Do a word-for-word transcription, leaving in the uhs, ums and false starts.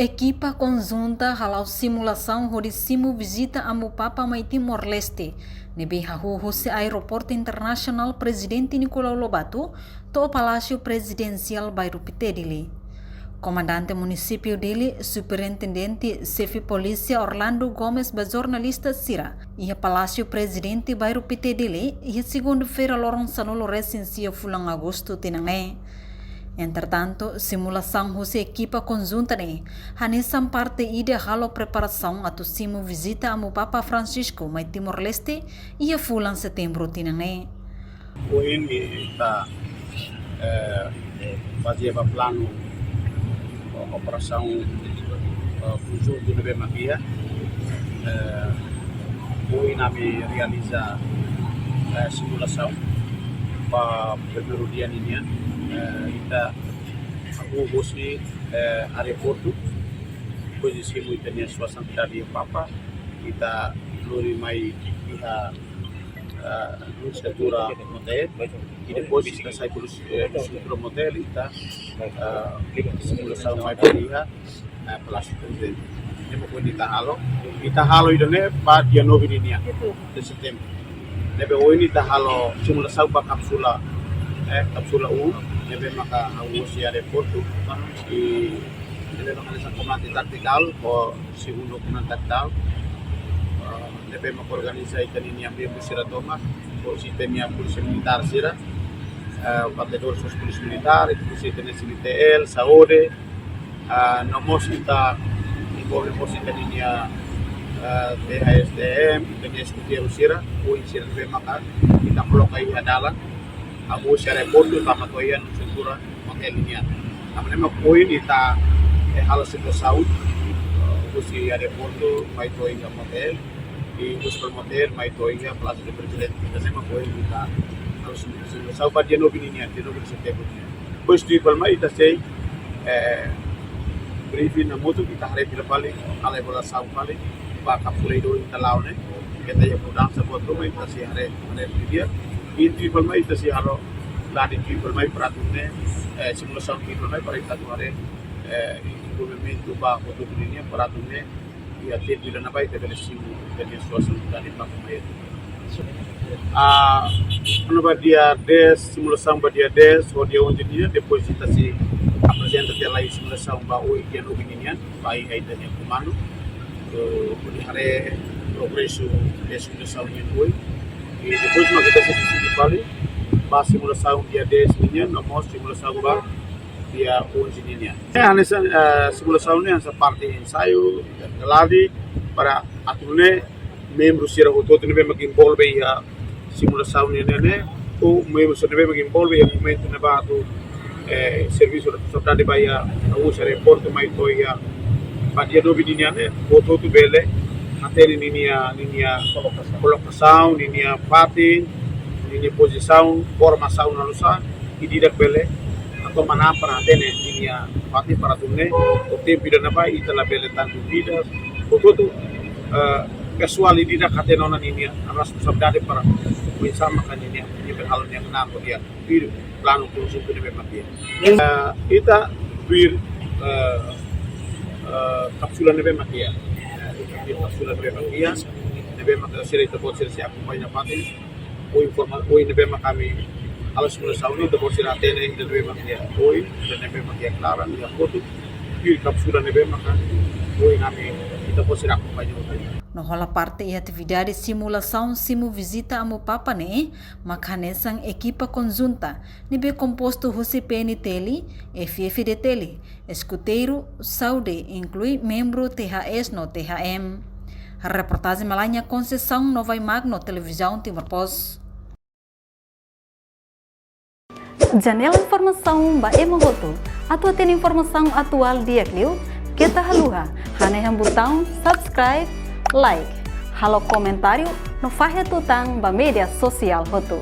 Ekipa konjunta hala'o simulasaun hodi simu vizita Amu Papa mai Timor-Leste, ne'ebé hahú husi Aeroportu Internasionál Prezidente Nicolau Lobato, to'o Palásiu Prezidensiál Bairru Pité, Dili. Komandante Munisípiu Dili, Superintendente Xefe Polísia Orlando Gomes ba jornalista sira iha Palásiu Prezidente Bairru Pité, Dili, iha segunda-feira loron sanulu-resin-sia fulan Agostu tinan ne'e. Entretantu, simulasaun husi ekipa konjunta ne'e hanesan parte ida halo preparasaun atu simu vizita Amu Papa Francisco mai Timor-Leste iha fulan Setembru tinan ne'e. Ohin ita, eh, bazeia ba planu, eh, operasaun, eh, konjuntu ne'ebé mak iha. Eh, ohin ami realiza, eh, simulasaun ba primeiru dia ninian. Eh, ita hahú husi, eh, aeroportu, depois de simu ita-nia suasana cidade iha Papa, ita lori mai iha, eh, Nunciatura Motel, i depois ita sai husi, eh, Nunciatura Motel, ita, eh, simulasaun mai ba iha, eh, Palásiu Prezidente. Ne'e mak ohin ita halo, ita halo ida-ne'e ba dia nove ninian de Setembru. Ne'ebé ohin ita halo simulasaun ba kápsula, eh, kápsula um, ne'ebé maka hahú husi aeroportu, i ne'ebé maka hanesan komandante taktikál, ho segundu komandante taktikál, eh, ne'ebé maka organiza ita-nia membru sira tomak, ho sistema polísia militár sira, eh, batedor sos polísia militár, i depois ita-nia C B T L, saúde, ah, no mós ita envolve mós ita-nia, ah, T H S T M, ita-nia eskuteiru sira, ohin sira ne'ebé maka ita koloka iha dalan, hahú husi aeroportu, tama to'o iha Nunciatura Motel nian. Tanba ne'e mak ohin ita, eh, halo simulasaun, eh, husi aeroportu, mai to'o iha motel, i husi motel, mai to'o iha Palásiu Prezidente. Ida-ne'e mak ohin ita halo simulasaun ba dia nove ninian, dia nove de Setembru nian. Depois tuir fali mai ita sei, eh, briefing hamutuk, ita haree fila fali, halo avaliasaun fali ba kápsula ida ohin ita la'o ne'e, keta iha mudansa buat ruma, ita sei haree, haree fali di'ak. I tuir fali mai ita sei halo, la'o tuir fali mai para atu nune'e, eh, simulasaun tuir fali mai para ita atu haree, eh, movimentu ba hotu ninian para atu nune'e, iha tempu ida-ne'ebá ita bele simu ita-nia suasana cidade ba kuma itu. Ah, anu ba dia dez, simulasaun ba dia dez, ho dia onze nian, depois ita sei aprezenta tiha lai simulasaun ba ohin dia nove ninian, ba iha ita-nia komandu. Eh, hodi haree progresu husi simulasaun nian ohin. I depois mak ita sei deside fali ba simulasaun dia dez ninian, no mós simulasaun ba dia onze ninian. Eh, hanesan, eh, simulasaun ne'e hanesan parte ensaiu, geladi, para atu nune'e membru sira hotu-hotu ne'ebé mak envolve iha simulasaun ne'e, ne'e, ne'e, ou membru sira ne'ebé mak envolve iha movimentu ne'ebá atu, eh, servisu responsabilidade ba iha, hahú husi aeroportu mai to'o iha, ba dia nove ninian ne'e, hotu-hotu bele hatene ninia, ninia kolokasaun, ninia fatin, ninia pozisaun, formasaun oinsá, i ida-idak bele hato'o manán para hatene ninia fatin para atu nune'e, ho tempu ida-ne'ebá ita labele tan dúvida, portantu, eh, pesoál ida-idak hatene ona ninia responsabilidade para oinsá maka ninia, ninia bele halo nia knaar ho di'ak, tuir planu konjuntu ne'ebé mak iha. Eh, ita tuir, eh, eh, kápsula ne'ebé mak iha. Eh, ita tuir kápsula ne'ebé mak iha, ne'ebé mak sira ita-boot sira sei akompaña fatin. Ohin informa, ohin ne'ebé mak ami halo simulasaun ne'e, ita-boot sira hatene ida ne'ebé mak iha. Ohin, ida ne'ebé mak iha klaran, iha foto. Tuir kápsula ne'ebé maka ohin ami, ita-boot sira akompaña. No hola parte iha atividade simulasaun simu vizita Amu Papa ne'e, mak hanesan ekipa konjunta, ne'ebé kompostu husi P N T L, F F D T L, eskuteiru, saúde, inklui membru T H S no T H M. Reportajen Malanya Conceição, Novai Magno, Televizaun Timor Post. Janela informasaun ba ema hotu. Atu hatene informasaun atuál di'ak liu, keta haluha hanehan butaun subscribe, like, halo komentáriu, no fahe tutan ba média sosiál hotu.